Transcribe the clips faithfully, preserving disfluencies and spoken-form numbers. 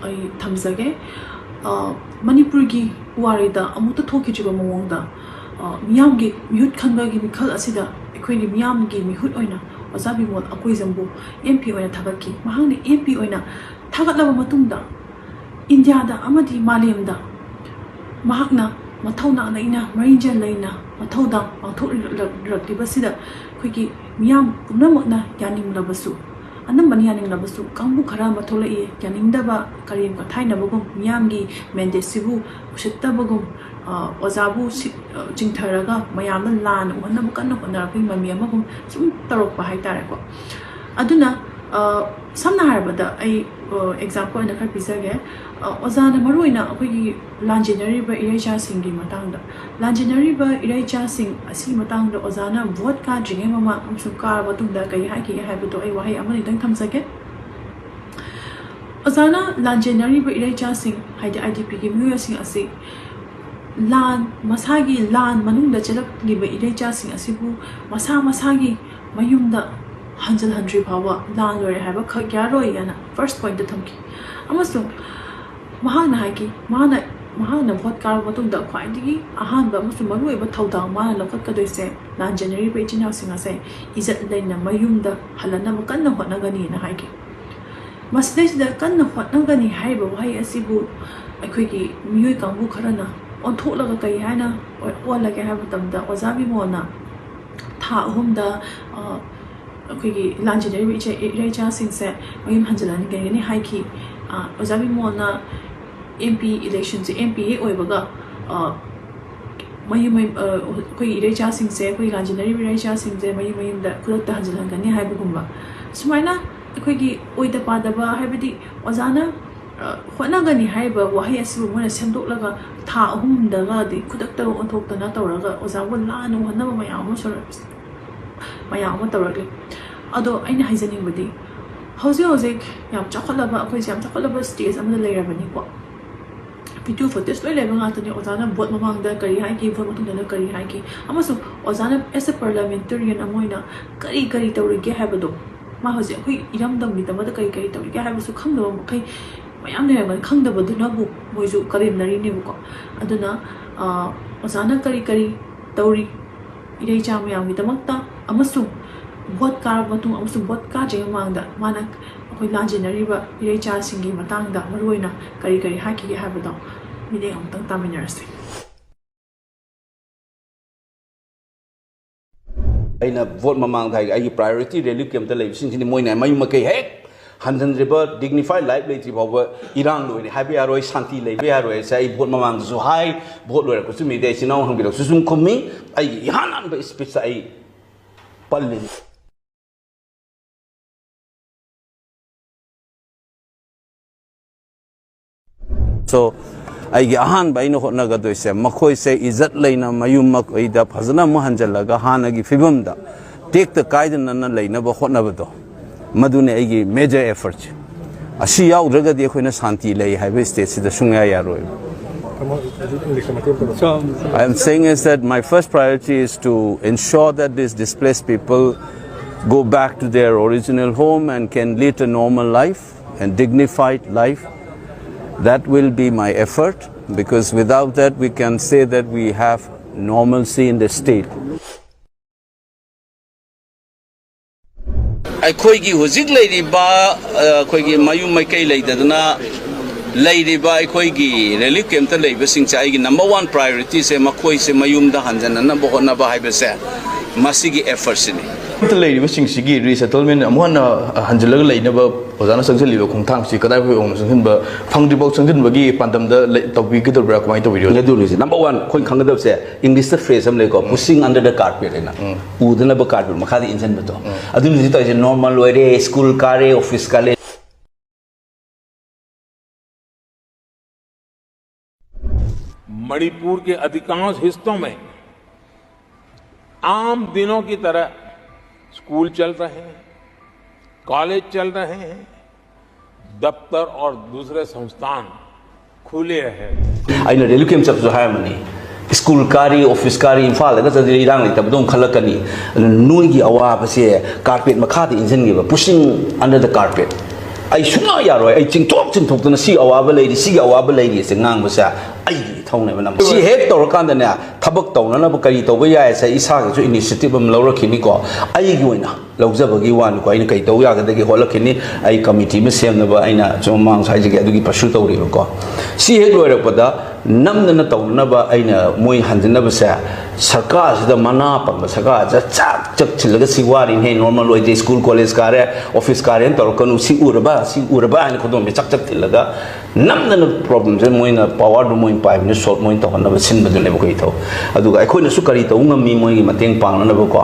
ꯑꯩ ꯊꯝꯖꯒꯦ꯫ ꯑ, ꯃꯅꯤꯄꯨꯔꯒꯤ ꯄꯨꯋꯥꯔꯤꯗ ꯑꯃꯨꯛꯇ ꯊꯣꯛꯈꯤꯗ꯭ꯔꯤꯕ ꯃꯑꯣꯡꯗ, ꯑ, ꯃꯤꯌꯥꯝꯒꯤ ꯃꯤꯍꯨꯠ ꯈꯟꯕꯒꯤ ꯃꯤꯈꯜ ꯑꯁꯤꯗ ꯑꯩꯈꯣꯏꯒꯤ ꯃꯤꯌꯥꯝꯒꯤ ꯃꯤꯍꯨꯠ ꯑꯣꯏꯅ ꯑꯣꯖꯥ ꯕꯤꯃꯣꯜ ꯑꯀꯣꯏꯖꯝꯕꯨ ꯑꯦꯝ ꯄꯤ ꯑꯣꯏꯅ ꯊꯥꯒꯠꯈꯤ꯫ ꯃꯍꯥꯛꯅ ꯑꯦꯝ ꯄꯤ ꯑꯣꯏꯅ ꯊꯥꯒꯠꯂꯕ ꯃꯇꯨꯡꯗ ꯏꯟꯗꯤꯌꯥꯗ ꯑꯃꯗꯤ ꯃꯥꯂꯦꯝꯗ ꯃꯍꯥꯛꯅ ꯃꯊꯧꯅꯥ ꯂꯩꯅ, ꯃꯔꯤꯖ ꯂꯩꯅ ꯃꯊꯧꯗꯥꯡ ꯄꯥꯡꯊꯣꯛꯂꯛꯂꯤꯕꯁꯤꯗ ꯑꯩꯈꯣꯏꯒꯤ ꯃꯤꯌꯥꯝ ꯄꯨꯝꯅꯃꯛꯅ ꯌꯥꯅꯤꯡꯂꯕꯁꯨ, ꯑꯅꯝꯕꯅ ꯌꯥꯅꯤꯡꯂꯕꯁꯨ, ꯀꯥꯡꯕꯨ ꯈꯔ ꯑꯃ ꯊꯣꯛꯂꯛꯏ, ꯌꯥꯅꯤꯡꯗꯕ, ꯀꯔꯦꯝ ꯀꯊꯥꯏꯅꯕꯒꯨꯝ, ꯃꯤꯌꯥꯝꯒꯤ ꯃꯦꯟꯗꯦꯠꯁꯤꯕꯨ ꯎꯁꯤꯠꯇꯕꯒꯨꯝ, ꯑ, ꯑꯣꯖꯥꯕꯨ ꯁꯤ-, ꯑ, ꯆꯤꯡꯊꯔꯒ ꯃꯌꯥꯝꯅ ꯂꯥꯟꯅ ꯎꯍꯟꯅꯕ ꯀꯟꯅ ꯍꯣꯠꯅꯔꯛꯄꯒꯤ ꯃꯃꯤ ꯑꯃꯒꯨꯝ ꯁꯨꯝ ꯇꯧꯔꯛꯄ ꯍꯥꯏꯇꯥꯔꯦꯀꯣ꯫ ꯑꯗꯨꯅ, ꯑ, ꯁꯝꯅ ꯍꯥꯏꯔꯕꯗ ꯑꯩ, ꯑ, ꯑꯦꯛꯖꯥꯝꯄꯜ ꯑꯣꯏꯅ ꯈꯔ ꯄꯤꯖꯒꯦ꯫ ꯑ, ꯑꯣꯖꯥꯅ ꯃꯔꯨꯑꯣꯏꯅ ꯑꯩꯈꯣꯏꯒꯤ ꯂꯥꯟꯖꯦꯟꯅꯔꯤꯕ ꯏꯔꯩꯆꯥꯁꯤꯡꯒꯤ ꯃꯇꯥꯡꯗ, ꯂꯥꯟꯖꯦꯟꯅꯔꯤꯕ ꯏꯔꯩꯆꯥꯁꯤꯡ ꯑꯁꯤꯒꯤ ꯃꯇꯥꯡꯗ ꯑꯣꯖꯥꯅ ꯚꯣꯠ ꯀꯥꯗ꯭ꯔꯤꯉꯩ ꯃꯃꯥꯡ ꯑꯃꯁꯨꯡ ꯀꯥꯔꯕ ꯃꯇꯨꯡꯗ ꯀꯔꯤ ꯍꯥꯏꯈꯤꯒꯦ ꯍꯥꯏꯕꯗꯣ ꯑꯩ ꯋꯥꯍꯩ ꯑꯃꯅꯤꯗꯪ ꯊꯝꯖꯒꯦ꯫ ꯑꯣꯖꯥꯅ ꯂꯥꯟꯖꯦꯟꯅꯔꯤꯕ ꯏꯔꯩꯆꯥꯁꯤꯡ, ꯍꯥꯏꯗꯤ ꯑꯥꯏ ꯗꯤ ꯄꯤꯒꯤ ꯃꯤꯑꯣꯏꯁꯤꯡ ꯑꯁꯤ ꯂꯥꯟ, ꯃꯁꯥꯒꯤ ꯂꯥꯟ ꯃꯅꯨꯡꯗ ꯆꯦꯜꯂꯛꯂꯤꯕ ꯏꯔꯩꯆꯥꯁꯤꯡ ꯑꯁꯤꯕꯨ ꯃꯁꯥ ꯃꯁꯥꯒꯤ ꯃꯌꯨꯝꯗ ꯍꯟꯖꯤꯜꯍꯟꯗ꯭ꯔꯤ ꯐꯥꯎꯕ ꯂꯥꯟ ꯂꯣꯏꯔꯦ ꯍꯥꯏꯕ ꯈꯛ ꯌꯥꯔꯣꯏ ꯍꯥꯏꯅ ꯐꯥꯔꯁ ꯄꯣꯏꯟꯠꯇ ꯊꯝꯈꯤ꯫ ꯑꯃꯁꯨꯡ ꯃꯍꯥꯛꯅ ꯍꯥꯏꯈꯤ, ꯃꯥꯅ, ꯃꯍꯥꯛꯅ ꯚꯣꯠ ꯀꯥꯔꯕ ꯃꯇꯨꯡꯗ ꯈ꯭ꯋꯥꯏꯗꯒꯤ ꯑꯍꯥꯟꯕ ꯑꯃꯁꯨꯡ ꯃꯔꯨꯑꯣꯏꯕ ꯊꯧꯗꯥꯡ ꯃꯥꯅ ꯂꯧꯈꯠꯀꯗꯣꯏꯁꯦ ꯂꯥꯟꯖꯦꯟꯅꯔꯤꯕ ꯏꯆꯤꯟ ꯏꯅꯥꯎꯁꯤꯡ ꯑꯁꯦ ꯏꯖꯠ ꯂꯩꯅ ꯃꯌꯨꯝꯗ ꯍꯜꯍꯟꯅꯕ ꯀꯟꯅ ꯍꯣꯠꯅꯒꯅꯤꯅ ꯍꯥꯏꯈꯤ꯫ ꯃꯁꯤꯗꯩꯁꯤꯗ ꯀꯟꯅ ꯍꯣꯠꯅꯒꯅꯤ ꯍꯥꯏꯔꯤꯕ ꯋꯥꯍꯩ ꯑꯁꯤꯕꯨ ꯑꯩꯈꯣꯏꯒꯤ ꯃꯤꯑꯣꯏ ꯀꯥꯡꯕꯨ ꯈꯔꯅ ꯑꯣꯟꯊꯣꯛꯂꯒ ꯀꯔꯤ ꯍꯥꯏꯅ ꯑꯣꯜꯂꯒꯦ ꯍꯥꯏꯕ ꯃꯇꯝꯗ, ꯑꯣꯖꯥ ꯕꯤꯃꯣꯜꯅ ꯊꯥ ꯑꯍꯨꯝꯗ, ꯑ, ꯑꯩꯈꯣꯏꯒꯤ ꯂꯥꯟꯖꯦꯟꯅꯔꯤꯕ ꯏꯆꯦ-, ꯏꯔꯩꯆꯥꯁꯤꯡꯁꯦ ꯃꯌꯨꯝ ꯍꯟꯖꯤꯜꯍꯟꯒꯅꯤ ꯍꯥꯏꯈꯤ꯫ ꯑ, ꯑꯣꯖꯥ ꯕꯤꯃꯣꯜꯅ ꯑꯦꯝ ꯄꯤ ꯏꯂꯦꯛꯁꯟꯁꯦ, ꯑꯦꯝ ꯄꯤ ꯍꯦꯛ ꯑꯣꯏꯕꯒ, ꯑ, ꯃꯌꯨꯝ ꯃꯌꯨꯝ, ꯑ, ꯑꯩꯈꯣꯏꯒꯤ ꯏꯔꯩꯆꯥꯁꯤꯡꯁꯦ, ꯑꯩꯈꯣꯏꯒꯤ ꯂꯥꯟꯖꯦꯟꯅꯔꯤꯕ ꯏꯔꯩꯆꯥꯁꯤꯡꯁꯦ ꯃꯌꯨꯝ ꯃꯌꯨꯝꯗ ꯈꯨꯗꯛꯇ ꯍꯟꯖꯤꯜꯍꯟꯒꯅꯤ ꯍꯥꯏꯕꯒꯨꯝꯕ, ꯁꯨꯃꯥꯏꯅ ꯑꯩꯈꯣꯏꯒꯤ ꯑꯣꯏꯗ ꯄꯥꯗꯕ, ꯍꯥꯏꯕꯗꯤ ꯑꯣꯖꯥꯅ, ꯑ, ꯍꯣꯠꯅꯒꯅꯤ ꯍꯥꯏꯔꯤꯕ ꯋꯥꯍꯩ ꯑꯁꯤꯕꯨ ꯃꯣꯏꯅ ꯁꯦꯝꯗꯣꯛꯂꯒ ꯊꯥ ꯑꯍꯨꯝꯗꯒꯗꯤ ꯈꯨꯗꯛꯇ ꯑꯣꯟꯊꯣꯛꯇꯅ ꯇꯧꯔꯒ ꯑꯣꯖꯥꯕꯨ ꯂꯥꯟꯅ ꯎꯍꯟꯅꯕ ꯃꯌꯥꯝ ꯑꯃ ꯁꯣꯔ-, ꯃꯌꯥꯝ ꯑꯃ ꯇꯧꯔꯛꯂꯤ꯫ ꯑꯗꯣ ꯑꯩꯅ ꯍꯥꯏꯖꯅꯤꯡꯕꯗꯤ, ꯍꯧꯖꯤꯛ ꯍꯧꯖꯤꯛ ꯌꯥꯝ ꯆꯥꯎꯈꯠꯂꯕ, ꯑꯩꯈꯣꯏꯁꯦ ꯌꯥꯝ ꯆꯥꯎꯈꯠꯂꯕ ꯁ꯭ꯇꯦꯖ ꯑꯃꯗ ꯂꯩꯔꯕꯅꯤꯀꯣ꯫ ꯚꯤꯗꯤꯑꯣ ꯐꯨꯇꯦꯖ ꯂꯣꯏ ꯂꯩꯕ ꯉꯥꯛꯇꯅꯤ꯫ ꯑꯣꯖꯥꯅ ꯚꯣꯠ ꯃꯃꯥꯡꯗ ꯀꯔꯤ ꯍꯥꯏꯈꯤ, ꯚꯣꯠ ꯃꯇꯨꯡꯗꯅ ꯀꯔꯤ ꯍꯥꯏꯈꯤ, ꯑꯃꯁꯨꯡ ꯑꯣꯖꯥꯅ as a parliamentarian ꯑꯃ ꯑꯣꯏꯅ ꯀꯔꯤ ꯀꯔꯤ ꯇꯧꯔꯤꯒꯦ ꯍꯥꯏꯕꯗꯣ, ꯃꯥ ꯍꯧꯖꯤꯛ ꯑꯩꯈꯣꯏ ꯏꯔꯝꯗꯝꯒꯤꯗꯃꯛꯇ ꯀꯔꯤ ꯀꯔꯤ ꯇꯧꯔꯤꯒꯦ ꯍꯥꯏꯕꯁꯨ ꯈꯪꯗꯕ ꯃꯈꯩ ꯃꯌꯥꯝ ꯂꯩꯔꯝꯒꯅꯤ, ꯈꯪꯗꯕꯗꯨꯅꯕꯨ ꯃꯣꯏꯁꯨ ꯀꯔꯦꯝꯅꯔꯤꯅꯦꯕꯀꯣ꯫ ꯑꯗꯨꯅ ꯑꯣꯖꯥꯅ ꯀꯔꯤ ꯀꯔꯤ ꯇꯧꯔꯤ ꯏꯔꯩꯆꯥ ꯃꯌꯥꯝꯒꯤꯗꯃꯛꯇ, ꯑꯃꯁꯨꯡ ꯚꯣꯠ ꯀꯥꯔꯕ ꯃꯇꯨꯡ ꯑꯃꯁꯨꯡ ꯚꯣꯠ ꯀꯥꯗ꯭ꯔꯤꯉꯩ ꯃꯃꯥꯡꯗ ꯃꯥꯅ ꯑꯩꯈꯣꯏ ꯂꯥꯟꯖꯦꯟꯅꯔꯤꯕ ꯏꯔꯩꯆꯥꯁꯤꯡꯒꯤ ꯃꯇꯥꯡꯗ ꯃꯔꯨꯑꯣꯏꯅ ꯀꯔꯤ ꯀꯔꯤ ꯍꯥꯏꯈꯤꯒꯦ ꯍꯥꯏꯕꯗꯣ ꯃꯤꯠꯌꯦꯡ ꯑꯃꯨꯛꯇꯪ ꯇꯥꯃꯤꯟꯅꯔꯁꯤ꯫ ꯑꯩꯅ ꯚꯣꯠ ꯃꯃꯥꯡꯗ ꯍꯥꯏ, ꯑꯩꯒꯤ ꯄ꯭ꯔꯥꯏꯌꯣꯔꯤꯇꯤ ꯔꯤꯂꯤꯐ ꯀꯦꯝꯞꯇ ꯂꯩꯕꯁꯤꯡꯁꯤꯅꯤ꯫ ꯃꯣꯏꯅ ꯃꯌꯨꯝ ꯃꯀꯩ ꯍꯦꯛ ꯍꯟꯖꯤꯟꯗ꯭ꯔꯤꯕ, ꯗꯤꯒꯅꯤꯐꯥꯏ ꯂꯥꯏꯐ ꯂꯩꯇ꯭ꯔꯤ ꯐꯥꯎꯕ ꯏꯔꯥꯡ ꯂꯣꯏꯔꯦ ꯍꯥꯏꯕ ꯌꯥꯔꯣꯏ, ꯁꯥꯟꯇꯤ ꯂꯩꯕ ꯌꯥꯔꯣꯏ ꯍꯥꯏꯁꯦ ꯑꯩ ꯚꯣꯠ ꯃꯃꯥꯡꯗꯁꯨ ꯍꯥꯏ, ꯚꯣꯠ ꯂꯣꯏꯔꯛꯄꯁꯨ ꯃꯤꯗꯤ ꯑꯩ ꯏꯆꯤꯟ ꯏꯅꯥꯎ ꯍꯪꯕꯤꯔꯛꯁꯨ ꯁꯨꯝ ꯈꯨꯝꯃꯤ꯫ ꯑꯩꯒꯤ ꯏꯍꯥꯟ ꯍꯥꯟꯕ ꯏꯁꯄꯤꯆꯇ ꯑꯩ ꯄꯜꯂꯤꯅꯤ꯫ So, ꯑꯩꯒꯤ ꯑꯍꯥꯟꯕ ꯑꯩꯅ ꯍꯣꯠꯅꯒꯗꯣꯏꯁꯦ, ꯃꯈꯣꯏꯁꯦ ꯏꯖꯠ ꯂꯩꯅ ꯃꯌꯨꯝ ꯃꯀꯩꯗ ꯐꯖꯅ ꯑꯃꯨꯛ ꯍꯟꯖꯜꯂꯒ ꯍꯥꯟꯅꯒꯤ ꯐꯤꯕꯝꯗ ꯇꯦꯛꯇ ꯀꯥꯏꯗꯅꯅ ꯂꯩꯅꯕ ꯍꯣꯠꯅꯕꯗꯣ, ꯃꯗꯨꯅꯤ ꯑꯩꯒꯤ ꯃꯦꯖꯔ ꯑꯦꯐꯔꯠꯁꯦ꯫ ꯑꯁꯤ ꯌꯥꯎꯗ꯭ꯔꯒꯗꯤ ꯑꯩꯈꯣꯏꯅ ꯁꯥꯟꯇꯤ ꯂꯩ ꯍꯥꯏꯕ ꯁ꯭ꯇꯦꯠꯁꯤꯗ ꯁꯨꯡꯌꯥ ꯌꯥꯔꯣꯏ꯫ I am saying is that my first priority is to ensure that these displaced people go back to their original home and can lead a normal life and dignified life. That will be my effort, because without that, we can say that we have normalcy in the state. ꯑꯩꯈꯣꯏꯒꯤ ꯍꯧꯖꯤꯛ ꯂꯩꯔꯤꯕ, ꯑ, ꯑꯩꯈꯣꯏꯒꯤ ꯃꯌꯨꯝ ꯃꯀꯩ ꯂꯩꯇꯗꯅ ꯂꯩꯔꯤꯕ ꯑꯩꯈꯣꯏꯒꯤ relief ꯀꯦꯝꯞꯇ ꯂꯩꯕꯁꯤꯡꯁꯦ, ꯑꯩꯒꯤ ꯅꯝꯕꯔ ꯋꯥꯟ ꯄ꯭ꯔꯥꯏꯌꯣꯔꯤꯇꯤꯁꯦ ꯃꯈꯣꯏꯁꯦ ꯃꯌꯨꯝꯗ ꯍꯟꯖꯟꯅꯅꯕ ꯍꯣꯠꯅꯕ ꯍꯥꯏꯕꯁꯦ, ꯃꯁꯤꯒꯤ ꯑꯦꯐꯔꯠꯁꯤꯅꯤ꯫ ꯂꯩꯔꯤꯕꯁꯤꯡꯁꯤꯒꯤ ꯔꯤꯁꯦꯇꯜꯃꯦꯟ ꯑꯃꯨꯛ ꯍꯟꯅ ꯍꯟꯖꯤꯜꯂꯒ ꯂꯩꯅꯕ ꯑꯣꯖꯥꯅ ꯆꯪꯁꯤꯜꯂꯤꯕ ꯈꯣꯡꯊꯥꯡꯁꯤ ꯀꯗꯥꯏ ꯐꯥꯎ ꯌꯧꯅ ꯆꯪꯁꯤꯟꯕ, ꯐꯪꯗ꯭ꯔꯤꯐꯥꯎ ꯆꯪꯁꯤꯟꯕꯒꯤ ꯄꯥꯟꯗꯝꯗ ꯂꯩ-, ꯇꯧꯕꯤꯒꯗꯧꯔꯤꯕ꯭ꯔꯥ, ꯀꯃꯥꯏꯅ ꯇꯧꯕꯤꯔꯤꯕ? ꯑꯗꯨꯅꯤꯁꯦ ꯅꯝꯕꯔ ꯋꯥꯟ ꯑꯩꯈꯣꯏ ꯈꯪꯒꯗꯕꯁꯦ, ꯏꯪꯂꯤꯁꯇ ꯐ꯭ꯔꯦꯖ ꯑꯃ ꯂꯩꯀꯣ, "Pushing under the carpet" ꯍꯥꯏꯅ꯫ ꯎꯗꯅꯕ ꯀꯥꯔꯄꯦꯠ ꯃꯈꯥꯗ ꯏꯟꯁꯤꯟꯕꯗꯣ꯫ ꯑꯗꯨꯅ ꯍꯧꯖꯤꯛ ꯇꯧꯔꯤꯁꯦ, ꯅꯣꯔꯃꯦꯜ ꯑꯣꯏꯔꯦ, ꯁ꯭ꯀꯨꯜ ꯀꯥꯔꯦ, ꯑꯣꯐꯤꯁ ꯀꯥꯔꯦ꯫ मणिपुर के अधिकांश हिस्सों में आम दिनों की तरह स्कूल चल रहे हैं, कॉलेज चल रहे हैं, दफ्तर और दूसरे संस्थान खुले हैं। ꯑꯩꯅ ꯔꯤꯂꯤꯐ ꯀꯦꯝꯞ ꯆꯠꯄꯁꯨ ꯍꯥꯏꯔꯝꯕꯅꯤ, ꯁ꯭ꯀꯨꯜ ꯀꯥꯔꯤ, ꯑꯣꯐꯤꯁ ꯀꯥꯔꯤ, ꯏꯝꯐꯥꯜꯗꯒ ꯆꯠꯂꯗꯤ ꯏꯔꯥꯡ ꯂꯩꯇꯕꯗꯧꯅ ꯈꯜꯂꯛꯀꯅꯤ꯫ ꯑꯗꯨꯅ ꯅꯣꯏꯒꯤ ꯑꯋꯥꯕꯁꯦ ꯀꯥꯔꯄꯦꯠ ꯃꯈꯥꯗ ꯏꯟꯁꯤꯟꯈꯤꯕ, pushing under the carpet꯫ ꯑꯩ ꯁꯨꯡꯌꯥ ꯌꯥꯔꯣꯏ, ꯑꯩ ꯆꯤꯡꯊꯣꯛ ꯆꯤꯡꯊꯣꯛꯇꯅ ꯁꯤ ꯑꯋꯥꯕ ꯂꯩꯔꯤ, ꯁꯤꯒꯤ ꯑꯋꯥꯕ ꯂꯩꯔꯤ ꯑꯁꯦ ꯉꯥꯡꯕꯁꯦ ꯑꯩꯒꯤ ꯏꯊꯧꯅꯦꯕ ꯅꯝꯕꯔ꯫ ꯁꯤ ꯍꯦꯛ ꯇꯧꯔꯀꯥꯟꯗꯅꯦ, ꯊꯕꯛ ꯇꯧꯅꯅꯕ ꯀꯔꯤ ꯇꯧꯕ ꯌꯥꯏꯁꯦ ꯏꯁꯥꯒꯤꯁꯨ initiative ꯑꯃ ꯂꯧꯔꯛꯈꯤꯅꯤꯀꯣ꯫ ꯑꯩꯒꯤ ꯑꯣꯏꯅ ꯂꯧꯖꯕꯒꯤ ꯋꯥꯅꯤꯀꯣ, ꯑꯩꯅ ꯀꯩ ꯇꯧ ꯌꯥꯒꯗꯒꯦ ꯍꯣꯠꯂꯛꯈꯤꯅꯤ꯫ ꯑꯩ committee ꯑꯃ ꯁꯦꯝꯅꯕ ꯑꯩꯅ ꯁꯨꯝ ꯃꯃꯥꯡꯁꯨ ꯍꯥꯏꯖꯒꯦ, ꯑꯗꯨꯒꯤ pursue ꯇꯧꯔꯤꯕꯀꯣ꯫ ꯁꯤ ꯍꯦꯛ ꯂꯣꯏꯔꯛꯄꯗ ꯅꯝꯗꯅ ꯇꯧꯅꯅꯕ ꯑꯩꯅ ꯃꯣꯏ ꯍꯟꯖꯤꯟꯅꯕꯁꯦ, ꯁꯔꯀꯥꯔꯁꯤꯗ ꯃꯅꯥ ꯄꯪꯕ ꯁꯔꯀꯥꯔꯁꯤꯗ ꯆꯥꯛ ꯆꯥꯛ ꯊꯤꯜꯂꯒ ꯁꯤ ꯋꯥꯔꯤꯅꯤ, ꯍꯦ, normal ꯑꯣꯏꯗꯦ, ꯁ꯭ꯀꯨꯜ ꯀꯣꯂꯦꯖ ꯀꯥꯔꯦ, ꯑꯣꯐꯤꯁ ꯀꯥꯔꯦꯅ ꯇꯧꯔꯛꯀꯅꯨ, ꯁꯤ ꯎꯔꯕ, ꯁꯤ ꯎꯔꯕ ꯍꯥꯏꯅ ꯈꯨꯗꯣꯝꯁꯦ ꯆꯥꯛ ꯆꯥꯛ ꯊꯤꯜꯂꯒ ꯅꯝꯗꯅ problemꯁꯦ ꯃꯣꯏꯅ powerꯗꯨ ꯃꯣꯏꯅ ꯄꯥꯏꯕꯅꯤꯅ solve ꯃꯣꯏꯅ ꯇꯧꯍꯟꯅꯕ ꯁꯤꯟꯕꯗꯨꯅꯦꯕ ꯑꯩꯈꯣꯏ ꯏꯊꯧ꯫ ꯑꯗꯨꯒ ꯑꯩꯈꯣꯏꯅꯁꯨ ꯀꯔꯤ ꯇꯧꯕ ꯉꯝꯃꯤ ꯃꯣꯏꯒꯤ ꯃꯇꯦꯡ ꯄꯥꯡꯅꯅꯕꯀꯣ,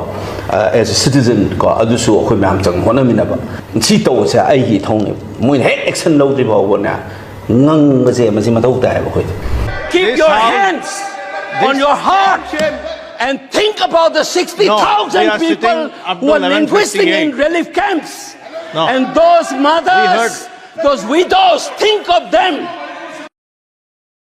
as a citizen ꯀꯣ, ꯑꯗꯨꯁꯨ ꯑꯩꯈꯣꯏ ꯃꯌꯥꯝ ꯆꯪ ꯍꯣꯠꯅꯃꯤꯟꯅꯕ꯫ ꯁꯤ ꯇꯧꯕꯁꯦ ꯑꯩꯒꯤ ꯏꯊꯧꯅꯦꯕ꯫ ꯃꯣꯏꯅ ꯍꯦꯛ action ꯂꯧꯗ꯭ꯔꯤ ꯐꯥꯎꯕꯅꯦ, ꯉꯪꯕꯁꯦ ꯃꯁꯤ ꯃꯊꯧ ꯇꯥꯏꯌꯦꯕ ꯑꯩꯈꯣꯏꯗ꯫ Keep This your house- hands on your heart and think about the sixty thousand No, we are people sitting up who to are languishing in eleven fifty-eight. Relief camps. No. And those mothers, those widows, think of them.